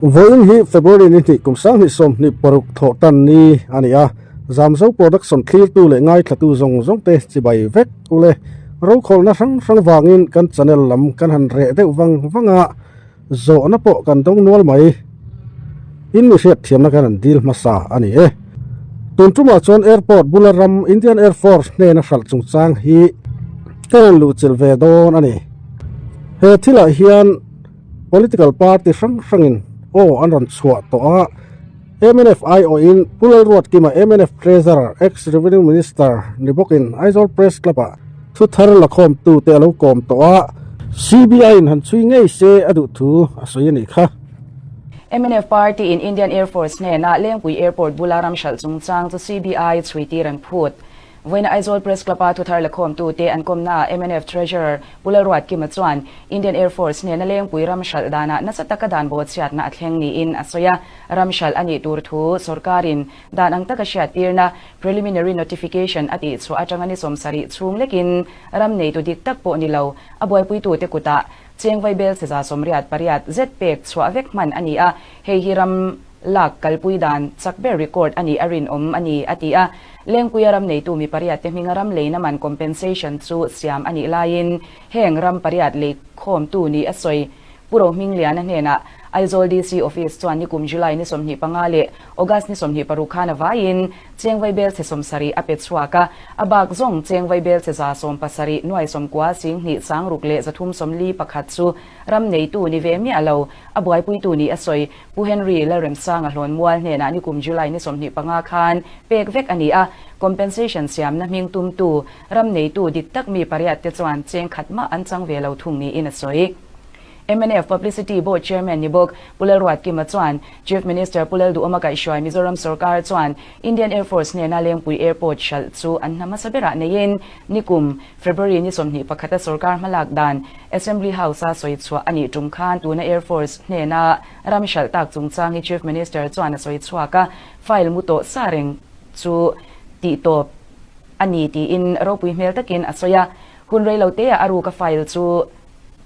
Vawiin hi February ni hnih kum 2026 thawh tan ni a ni a, Zamzo Production thlirtu leh ngaithlatu zawng zawng te chibai vek ule. Rokhawlna hrang hrang vangin kan channel lam kan han reh deuh vang vang a, zawhna pawh kan dawng nual mai. In mi hriat thiamna kan han dil hmasa a ni e. Tun tumah chuan Airport bula ram Indian Air Force hnena hralh chungchang hi kan han luhchilh ve dawn a ni. He thilah hian. Political party hrang hrangin aw an rawn chhuah tawh a, mnf aiawhin Pu Lalruatkima mnf Treasurer, Ex-Revenue Minister ni bawkin Aizawl Press Club-ah thu thar lakhawmtute a lo kawm tawh a, CBI-in han chhui ngei se a duh thu a sawi a nih kha. Mnf party-in Indian Air Force hnenah Lengpui Airport bula ram hralh chungchang chu CBI chhuitir an phut. Vawiina Aizawl Press Club-a thuthar lakhawmtute an kawmnaah mnf Treasurer Pu Lalruatkima chuan Indian Air Force hnena Lengpui ram hralh danah nasa taka dan bawhchhiatna a thleng niin a sawi a. Ram hralh a nih tur thu sawrkarin dan ang taka hriattirna, preliminary notification, a tihchhuah atanga ni 70 chhung lekin ram neitu dik tak pawh ni lo a buaipuitute kutah cheng vaibel che 88 zet pek chhuah vek hman a ni a, hei hi ram lak kalpui dan chak ber record a nih a rinawm a ni, a ti a. Lengpuia ram neitu mi pariat te hminga ram leina man compensation chu siam a nih laiin heng ram pariat lei khawmtu ni a sawi. Pu Rohmingliana hnenah Aizawl DC Office chuan nikum July ni 25 leh August ni 26 khan a vaiin cheng vaibel chhe 70 a pe chhuak a, a bak zawng cheng vaibel chhe 17 nuai 90 singhnih sangruk leh 341 chu ram neitu ni ve miah lo a buaipuitu ni a sawi. Pu Henry Lalremsanga Hlawnmual hnenah nikum July ni 25 khan pek vek a ni a, compensation siamna hming tumtu, ram neitu dik tak mi pariat te chuan cheng khat mah an chang ve lo thung niin a sawi. Mnf Publicity Board Chairman ni bawk Pu Lalruatkima chuan Chief Minister Pu Lalduhawma kaihhruai Mizoram sawrkar chuan Indian Air Force hnena Lengpui Airport hralh chu an hna hmasa berah neiin nikum February ni 21 a sawrkar hmalak dan Assembly House-a sawi chhuah a nih tum khan tuna Air Force hnena ram hralh tak chungchang hi Chief Minister chuan a sawi chhuak a, file mu tawh sa reng chu tih tawp a ni tiin ropui hmel takin a sawi a. Hun rei lo teah a ruka file chu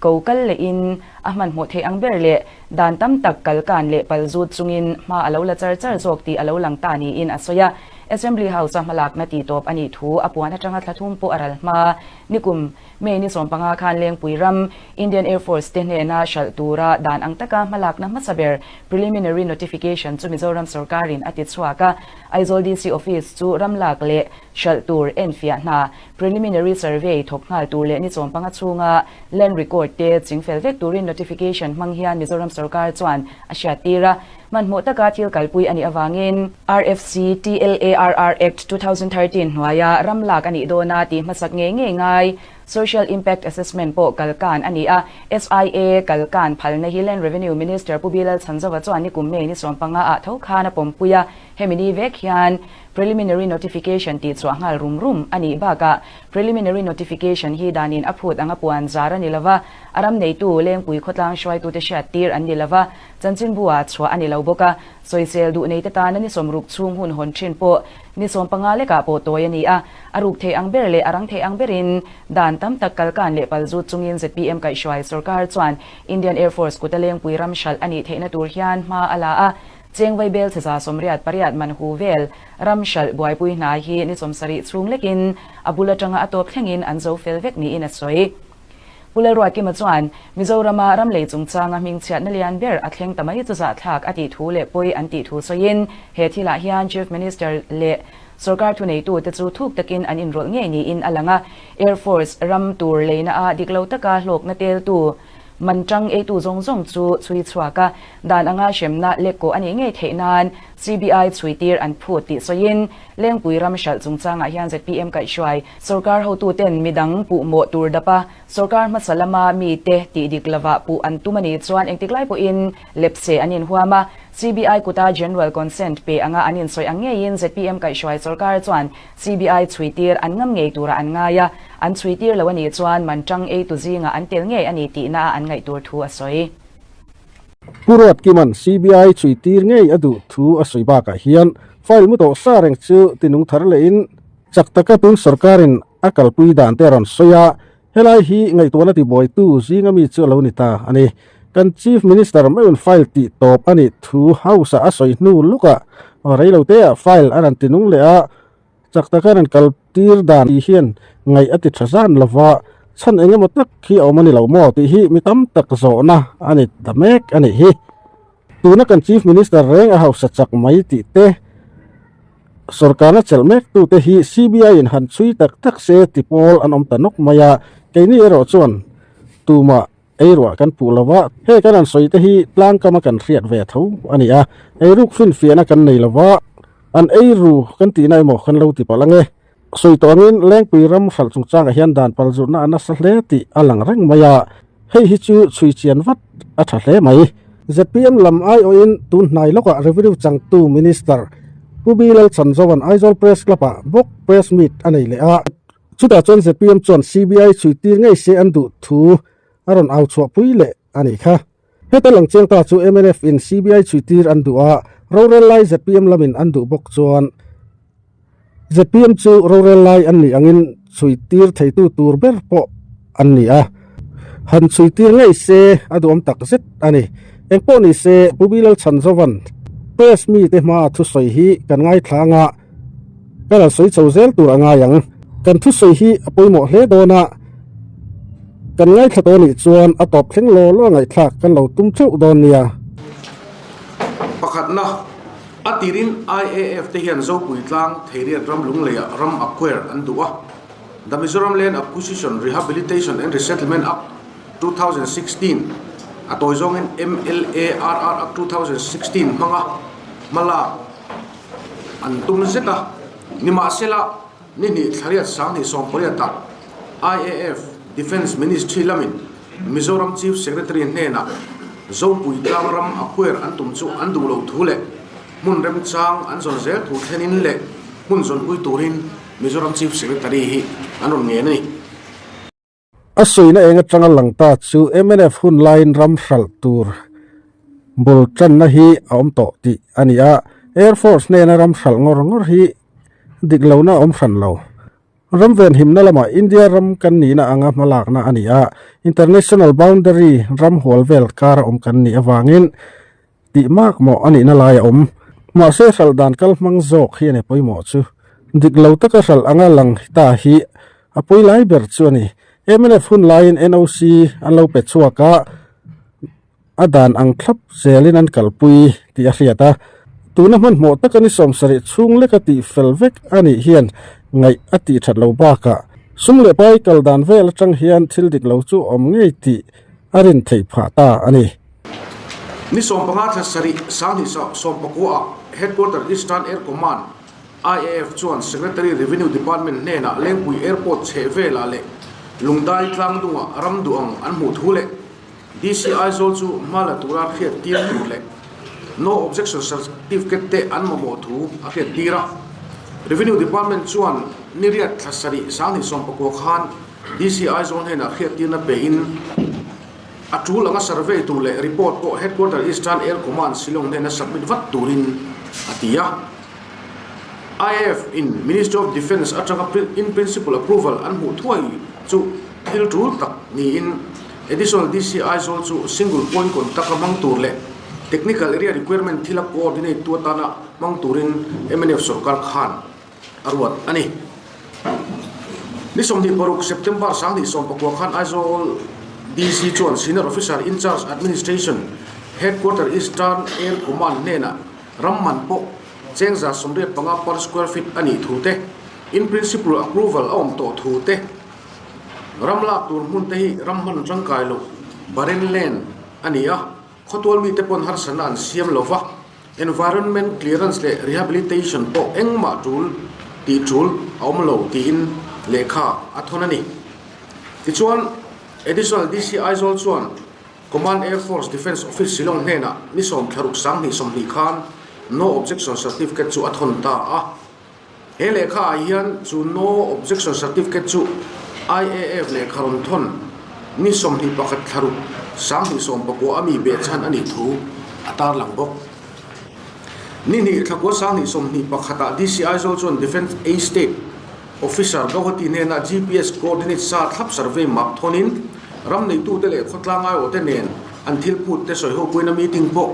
ko kal lehin a hmanhmawh theih ang ber leh dan tam tak kal kan leh pal zut chungin hma a lo la char char zawk tih a lo lang ta niin a sawi a. Assembly House-a hmalakna tih tawp a nih thu a puan atanga thla thum pawh a ral hma. Nikum May ni 15 khan Lengpui ram Indian Air Force te hnena hralh tura dan ang taka hmalakna hmasa ber preliminary notification chu Mizoram sawrkarin a ti chhuak a. Aizawl DC Office chu ram lak leh hralh tur enfiah hna preliminary survey thawk nghal tur leh ni 15 chhunga land record te chingfel vek turin notification hmang hian Mizoram sawrkar chuan a hriattir a. Hmanhmawh taka thil kalpui a nih avangin RFC TLARR Act 2013 hnuaia ram lak a nih dawna tih hmasak ngei ngei ngai Social Impact Assessment pawh kalkan a ni a. SIA kalkan phalna hi Land Revenue Minister Pu Bilal Chhanzova chuan nikum May ni 15 ah tho khan a pawmpui a. Hemi ni vek hian Preliminary Notification tih chhuah nghal rum rum a nih bakah Preliminary Notification hi danin a phut anga puan zar a ni lova, a ram neitu Lengpui khawtlang hruaitute hriattir an ni lova, Chanchinbu ah chhuah a ni lo bawk a, sawisel duh neite tana ni 60 chhung hun hawn thin pawh ni 15 lekah pawh tawi a ni a, a ruk thei ang ber leh a rang thei ang berin dan tam tak kalkan leh pal zut chungin zpm kaihhruai sawrkar chuan Indian Air Force kuta lengpui ram hralh a nih theihna tur hian hma a la a, cheng vaibel chhe 88 man hu vel ram hralh buaipui hna hi ni 70 chhung lekin a bul atanga a tawp thlengin an zo fel vek niin a sawi. Pu Lalruatkima chuan, Mizorama ram lei chungchanga hmingchhiatna lian ber a thleng ta mai chu zahthlak a tih thu leh pawi an tih thu sawiin, he thilah hian Chief Minister leh sawrkar thuneitute chu thuk takin an inrawlh ngei niin a lang a. Air Force ram tur leina ah dik lo taka hlawkna teltu man tang eitu zawng zawng chu chhui chhuak a, dan anga hremna lekkawh a nih ngei theih nan CBI chhuitir an phut tih sawiin, Lengpui ram hralh chungchangah hian zpm kaihhruai sawrkar hotuten midang puh mawh tur dap a, sawrkar hmasa lama mite tih dik lovah puh an tum a nih chuan engtik lai pawhin lepse an inhuam a, CBI kuta General Consent pe anga an insawi ang ngeiin zpm kaihhruai sawrkar chuan CBI chhuitir an ngam ngei turah an ngai a, an chhuitir lo a nih chuan man tang eitu zingah an tel ngei a ni tihna a an ngaih tur thu a sawi. Pu Ruatkima'n CBI chhuitir ngei a duh thu a sawi bakah hian file mu tawh sa reng chu tinung thar lehin chak taka tun sawrkarin a kalpui dan te a rawn sawi a, helai hi ngaihtuahna tibuaitu zinga mi chu a lo ni ta a ni. Kan Chief Minister meuhin file tih tawp a nih thu House-ah a sawi hnu lukah reiloteah file a rawn ti nung leh a, chak taka rawn kal tir dan tih hian ngaih a ti tha zan lo va, chhan eng emaw tak hi a awm a ni lo maw tih hi mi tam tak zawhna a ni ta mek a nih hi. Tuna kan Chief Minister reng a hausa chak mai tih te, Sorkarna chelh mek tute hi CBI in han chhui tak tak se ti pawl an awm ta nawk mai a, keini erawh chuan tumah eiruah kan puh lo va, hei kan han sawi te hi tlangkama kan hriat ve tho a ni a, eiruk finfiahna kan nei lo va, an eiru kan tihna emaw kan lo ti palh ang e. Sawi tawh angin Lengpui ram hralh chungchangah hian dan palzutna a nasa hle tih a lang reng mai a, hei hi chu chhui chian vat a tha hle mai. Zpm lam aiawhin tun hnai lawkah Revenue changtu Minister Pu B Lalchhanzova'n Aizawl Press Club-ah bawk Press Meet a nei leh a, chutah chuan zpm chuan CBI chhui tir ngei se an duh thu a rawn au chhuahpui leh a nih kha. Heta lang chiang ta chu mnf in CBI chhui tir an duh a, rorel lai zpm lamin an duh bawk chuan zpm chu rorel lai an nih angin chhui tir theitu tur ber pawh an ni a, han chhui tir ngei se a duhawm tak zet a ni. Engpawh ni se Pu Bilal Chhanzovan press mite hmaa thusawi hi kan ngaithla anga ka la sawi chho zel tur a ngai ang. Kan thusawi hi a pawimawh hle dawn a, kan ngaithla tawh anih chuan a tawp thleng law law ngaihthlak kan lo tum theuh dawn nia. Pakhatna, a tirin IAF te hian Zopui tlang Theiriat ram lungleiah ram acquire an duh a. The Mizoram Land Acquisition, Rehabilitation and Resettlement Act, 2016 a tawi zawngin MLARR Act 2016 hmanga hmalak an tum zet a. Nimahsela, ni hnih thlariat sanghnih sawmpariatah IAF Defence Ministry lamin Mizoram Chief Secretary hnenah Zopui tlang ram acquire an tum chu an duh loh thu leh hmun remchang an zawn zel thu thlenin leh hmun zawnpui turin Mizoram Chief Secretary hi an rawn ngen a ni. A sawina eng atanga lang ta chu mnf hun laiin ram hralh tur bul tanna hi a awm tawh tih a ni a, Air Force hnena ram hralh ngawr ngawr hi dik lohna a awm hran lo. Ram venhimna lamah India ram kan nihna anga hmalakna a ni a, international boundary ram hual vel kar a awm kan nih avangin Tih mak maw a nihna lai a awm. Mahse hralh dan kal hmang zawk hi a ni pawimawh chu. Dik lo taka hralh anga lang ta hi a pawi lai ber chu a ni. Mnf hun laiin NOC an lo pe chhuak a, a dan ang thlap zelin an kalpui tih a hriat a. Tuna hmanhmawh taka ni sawmsarih chhung leka tih fel vek a nih hian ngaih a tih that lo bakah sum leh pai kal dan vel atang hian thil dik lo chu awm ngei tih a rin theih phah ta a ni. Ni 15 thla sarih sanghnih sawmpakua ah Headquarter Eastern Air Command, IAF, chuan Secretary Revenue Department hnenah Lengpui Airport chheh velah leh Lungdai tlangdungah ram duh ang an hmuh thu leh DC Aizawl chu hma la tura hriat tir tur leh No Objection Certificate te an mamawh thu a hriat tir a. Revenue Department chuan ni riat thla sarih sanghnih 19 khan DC Aizawl hnenah hriat tirna pein A tul anga survey tur leh report pawh Headquarter Eastern Air Command Shillong hnena submit vat turin a ti a. IAF in Ministry of Defence atanga in principle approval an hmuh thuai chu thil tul tak niin Additional DC Aizawl chu single point contact a hmang tur leh technical area requirement thila coordinate tu atana hmang turin mnf sorkar khan a ruat a ni. Ni 26 September 2019 khan Aizawl DC chuan Senior Officer in Charge Administration, Headquarter Eastern Air Command hnenah ram man pawh cheng 185 per square feet a nih thu te, in principle approval a awm tawh thu te, ram lak tur hmun te hi ram hman tangkai loh barren land a ni a, khawtual mite pawn harsatna an siam lo va. Environment clearance leh rehabilitation pawh engmah tul tih tul a awm lo tiin lehkha a thawn a ni. Tichuan, Additional DC Aizawl chuan Command Air Force Defence Office Shillong hnenah ni sawmthlaruk sanghnih 20 khan No Objection Certificate chu a thawn ta a. He lehkha ah hian chu No Objection Certificate chu IAF lehkha rawn thawn ni 21 thlaruk 2019 a mi behchhan a nih thu a tarlang bawk. Ni hnih thlakua 2021 ah DC Aizawl chuan Defence A State Officer Gauhati hnenah GPS Coordinate sa thlap survey map thawnin ram neitute leh khawtlang aiawhte nen. An thil phut te sawi ho puina meeting pawh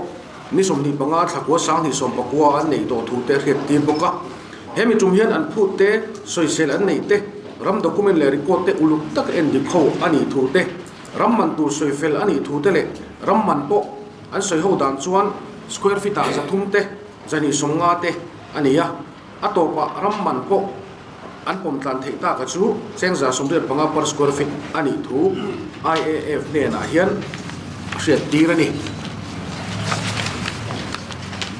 ni 25 thla kua 2019 an neih tawh thu te a hriattir bawk a. He mi tum hian an phut te sawisel an neih te, ram document leh record te uluk tak en dik ho a nih thu te, ram man tur sawi fel a nih thu te leh ram man pawh an sawi ho dan chuan square feet ah 300 te, 250 te a ni a. A tawpah ram man pawh an pawm tlan theih taka chu cheng 185 per square feet a nih thu IAF hnenah hian a hriattir a ni.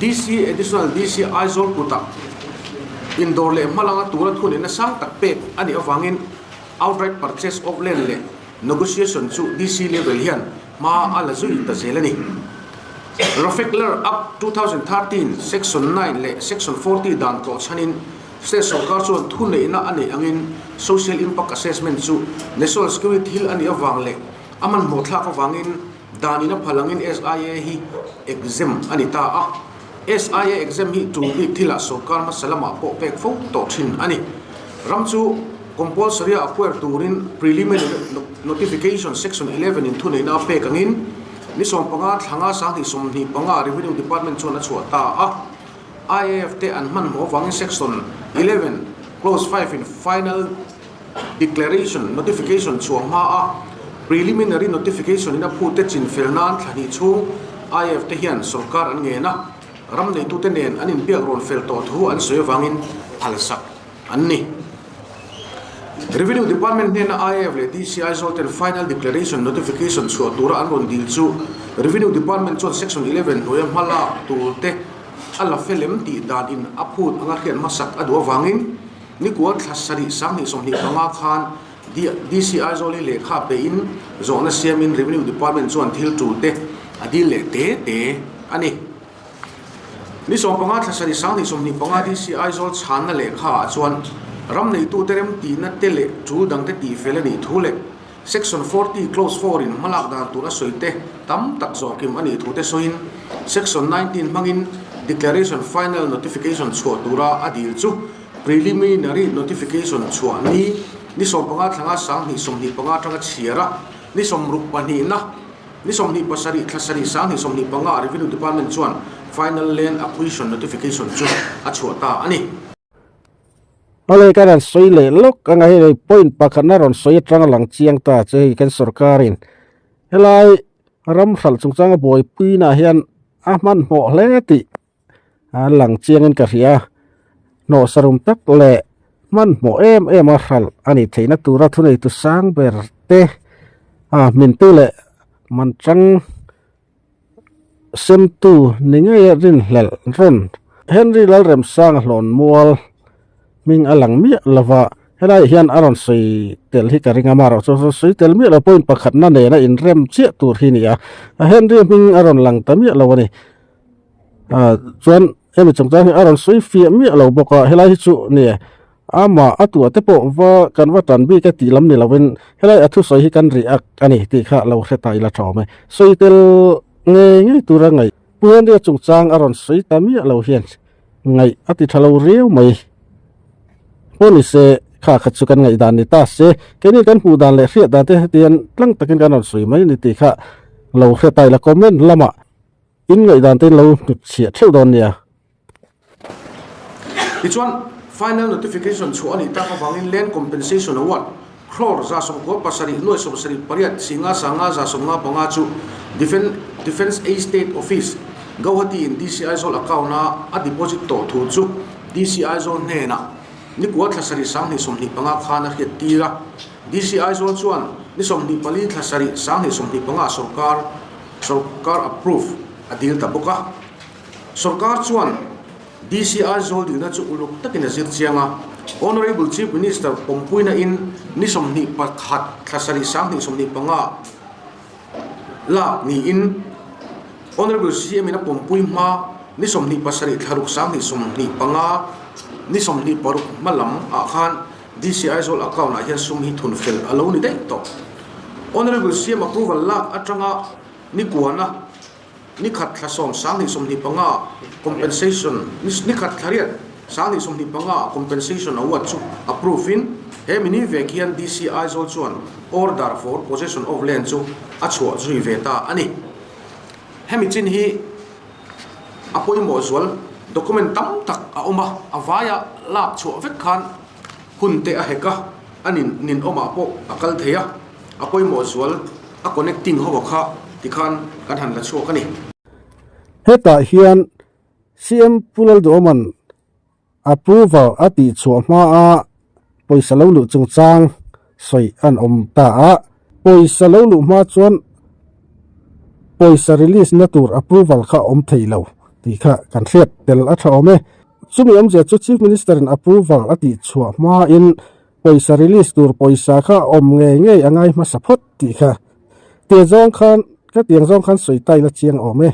DC Additional DC Aizawl kutah indawr leh hmalanga tura thunihna sang tak pek a nih avangin outright purchase of land leh negotiation chu DC level hian hma a la zui ta zel a ni. Rafekler Act 2013 Section 9 leh Section 40 dan tlawh chhanin State sorkar chuan thuneihna a neih angin Social Impact Assessment chu National Security thil a nih avang leh a hmanhmawh thlak avangin dan in a phal angin SIA hi exempt a ni ta a. SIA exempt hi tul bik thilah sorkar hmasa lamah pawh pek fo tawh thin a ni. Ram chu compulsory a acquire turin Preliminary Notification Section 11 in thuneihna a pek angin ni 15 thlanga 2025 Revenue Department chuan a chhuah ta a. IAF te an hmanhmawh avangin Section 11 Clause 5 in Final Declaration Notification chhuah hma a Preliminary Notification in a phut te chin fel nan thla hnih chhung IAF te hian sorkar an ngen a, ram neitute nen an inbiak rawn fel tawh thu an sawi avangin phalsak an ni. Revenue Department hnena IAF leh DC Aizawl ten Final Declaration Notification chhuah tura an rawn dil chu Revenue Department chuan Section 11 hnuaia hma lak tur te a la fel em tih dan in a phut anga hriat hmasak a duh avangin Nikual thla sarih 2025 khan DC Aizawl hi lehkha peihin zawhna siamin Revenue Department chuan thil tul te a dil leh te te a ni. Ni 15 thla sarih 2025 DC Aizawl chhanna lehkha ah chuan ram neitute remtihna te leh tul dangte tihfel a nih thu leh Section 40 Clause 4 in hmalak dan tur a sawi te tam tak zawhkim a nih thu te sawiin Section 19 hmangin Declaration Final Notification chhuah tura a dil chu Preliminary Notification chhuah ni ni 15 thlanga 2025 atanga chhiar a, ni 62 na ni 27 thla sarih 2025 Revenue Department chuan Final Land Acquisition Notification chu a chhuah ta a ni. Awle kan han sawi leh lawk anga hei point pakhatna rawn sawi atanga lang chiang ta che hei kan sorkarin helai ram hralh chungchanga buaipuina hian a hmanhmawh hle tih a lang chiangin ka hria hnawh sarum tak leh hmanhmawh em em a hralh a nih theihna tura thuneitu sang ber te a hmintu leh man chang semtu ni ngei a rinhlelh rawn Henry Lalremsanga hlawn mual hming a lang miah lova helaiah hian a rawn sawi tel hi ka ring a amaherawhchu chu sawi tel miah lo point pakhatna nena inrem chiah tur hi a ni a Henry hming a rawn lang ta miah lo a ni. Ah chuan hemi chungchang hi a rawn sawi fiah miah lo bawk a helai hi chu ni ama a tuah te pawh va kan va tan bik a tih lam ni lovin helai a thusawi hi kan react a ni tih kha lo hre ta ila tha awm e sawi tel ngei ngei tura ngaih Pu Henry-a chungchang a rawn sawi ta miah lo hian ngaih a ti tha lo riau mai pawh ni se kha kha chu kan ngaihdan ni ta se keini kan hmuh dan leh hriat dan te hetiang tlang takin kan rawn sawi mai a ni tih kha lo hre ta ila comment lamah. In ngaihdan te lo hnutchhiah theuh dawn nia. Tichuan, final notification chhuah a nih tak avangin Land Compensation Award crore 97 nuai 78 singa sanga 155 chu Defence Estate Office, Gauhati in DC Aizawl account a a deposit tawh thu chu DC Aizawl hnenah ni kua thla sarih 2025 khan a hriat tir a. DC Aizawl chuan ni 24 thla sarih 2025 sorkar Sorkar approve a dil ta bawk a. Sorkar chuan DC Aizawl dilna chu uluk takin a zir chiang a. Honourable Chief Minister pawmpuina in ni 21 thla sarih 2025 lak niin Honourable CM in a pawmpui hma ni 27 thla ruk 2025 ni 26 hma lam ah khan DC Aizawl account ah hian sum hi thun fel a lo ni daih tawh. Honourable CM approval lak atanga ni kuana ni khat thla sawm 2025 compensation ni khat thla riat 2025 compensation award chu approve in he mini vek hian DC Aizawl chuan order for possession of land chu a chhuah zui ve ta a ni. Hemi chin hi a pawimawh zual document tam tak a awm a, a vaia lak chhuah vek khan hun te a hek a, a nin ninawmah pawh a kal thei a, a pawimawh zual a connecting ho a kha tikhan kan han la chhuak a ni. Hetah hian CM Pu Lalduhawma'n Approval a tih chhuah hmaa pawisa lo luh chungchang sawi an awm ta a, pawisa lo luh hma chuan pawisa release na tur approval kha awm thei lo tih kha kan hriat tel a tha awm e. Chumi awmzia chu Chief Minister in approval a tih chhuah hmain pawisa release tur pawisa kha awm ngei ngei a ngai hmasa phawt tih kha tia zawng khan ka tiang zawng khan sawi taila chiang awm e.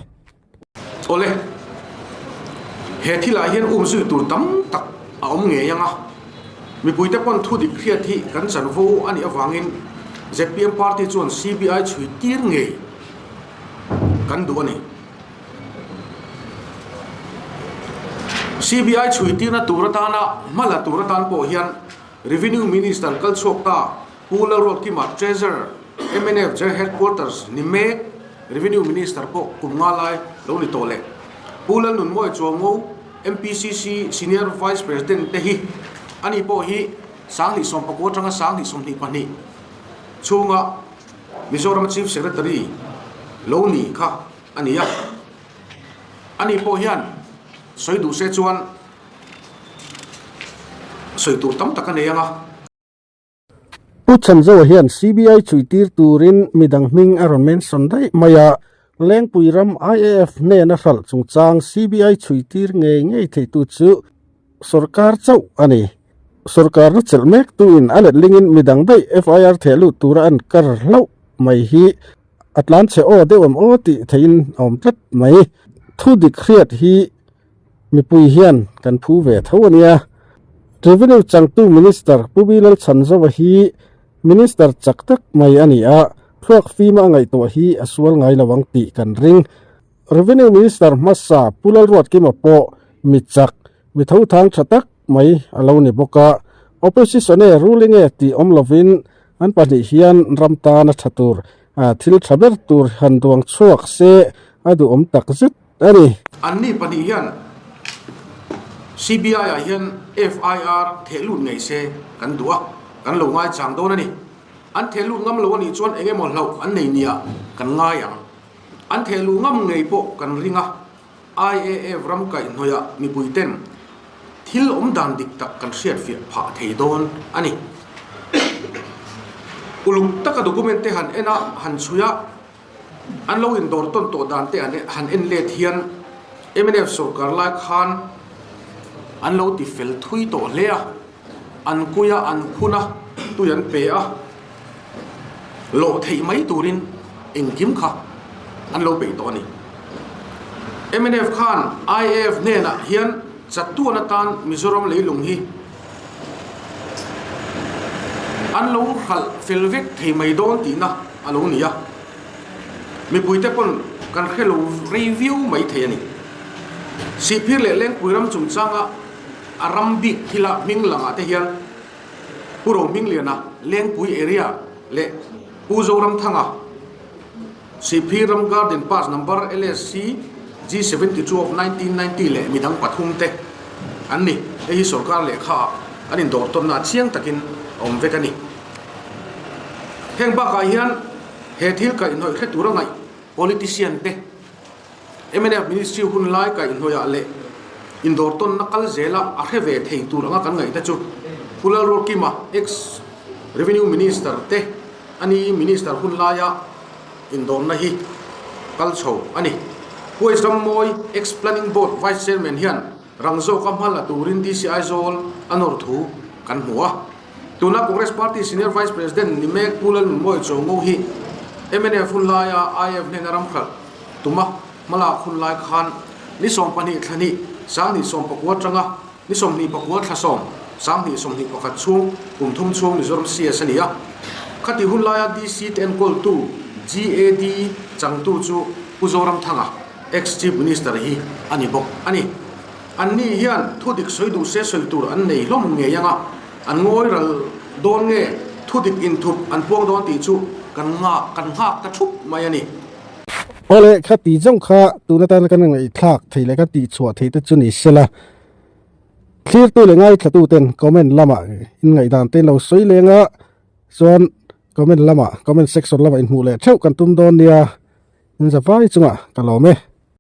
Awle, he thilah hian um zui tur tam tak a awm ngei ang a, mipuite pawn thu dik hriat hi kan chanvo a nih avangin zpm party chuan CBI chhui tir ngei kan duh a ni. CBI chhui tirna tur atana hma la tur atan pawh hian Revenue Minister kal chhuak ta Pu Lalruatkima Treasurer mnf General Headquarters ni mek Revenue Minister pawh kum nga lai lo ni tawh leh Pu Lalnunmawia Chuango MPCC Senior Vice President te hi ani pawh hi 2019 atanga 2022 chhunga Mizoram Chief Secretary lo ni kha a ni a. Ani pawh hian sawi duh se chuan sawi tur tam tak a nei ang a. Pu Chhanzoa hian CBI chhuitir turin midang hming a rawn mention daih mai a, Lengpui ram IAF hnena hralh chungchang CBI chhuitir ngei ngei theitu chu sorkar chauh a ni. Sorkarna chelh mektuin a letlingin midang daih FIR theh lut tura an kar hlauh mai hi a tlanchhe aw deuh em aw tih theihin a awm tlat mai. Thu dik hriat hi Mipui hian kan phu ve tho a nia. Revenue changtu Minister Pu Bilal Chhanzova hi Minister chak tak mai a ni a, thluak fima a ngaihtuah hi a sual ngai lo ang tih kan ring. Revenue Minister hmasa Pu Lalruatkima pawh mi chak, mi tho thang tha tak mai a lo ni bawk a. Opposition e ruling e tih awm lovin an pahnih hian ram tan a tha tur, thil tha ber tur han duang chhuak se a duhawm tak zet. A ni. Anni pahnih hian CBI-ah hian FIR theh lut ngei se kan duh a, kan lo ngaichang dawn a ni. An theh lut ngam lo a nih chuan eng emaw hlauh an nei nia kan ngai ang. An theh luh ngam ngei pawh kan ring a, IAF ram kaihhnawihah mipuiten thil awm dan dik tak kan hriatfiah phah thei dawn a ni. Uluk taka document te han en a, han chhui a. An lo indawr tawn tawh dan te han en let hian mnf sorkar lai khan an lo ti fel thui tawh hle a, an kui a, an phun a, tui an pe a, lawh theih mai turin engkim kha an lo peih tawh a ni. Mnf khan IAF hnenah hian chatuan atan Mizoram leilung hi an lo hralh fel vek thei mai dawn tihna a lo ni a, mipuite pawn kan hre lo rei viau mai thei a ni. Sihphir leh Lengpui ram chungchanga a ram bik thila hming langah te hian Pu Rohmingliana Lengpui area leh Pu Zoramthanga Sihphir ram Garden Pass number LSC G72 of 1990 leh midang pathum te an ni. Hei hi sorkar lehkha ah an indawr tawnna chiang takin a awm vek a ni. Heng bakah hian he thil kaihhnawih hre tura ngaih politician te mnf ministry hun lai kaihhnawihah leh indawr tawnna kal zela a hre ve thei tur anga kan ngaih te chu Pu Lalruatkima ex Revenue Minister te a ni Minister hun laia indawrna hi kal chho a ni. Pu H Rammawi ex Planning Board Vice Chairman hian rang zawka hma la turin DC Aizawl a nawr thu kan hmu a. Tuna Congress Party Senior Vice President ni mek Pu Lalnunmawia Chawngo hi mnf hun laia IF hnena ramhralh tuma hmalak hun lai khan ni 12 thla hnih 2019 atanga ni 24 thla 10 2021 chhung kum thum chhung Mizoram CS a ni a. Khati hun laia DC te enkawltu GAD changtu chu Pu Zoramthanga, ex-Chief Minister hi a ni bawk a ni. Anni hian thu dik sawi duh se sawi tur an nei hlawm ngei ang a, an ngawi ral dawn nge thu dik inthup an puang dawn tih chu kan nghak kan nghak ta thup mai a ni. Awle kha ti zawng kha tun atana kan ngaihthlak thei leh kan tihchhuah thei te chu ni sela. Thlirtu leh ngaithlatu ten comment lamah in ngaihdan te in lo sawi leng a, chuan comment lamah comment section lamah inhmuh leh theuh kan tum dawn nia. In zavai chungah ka lawm e.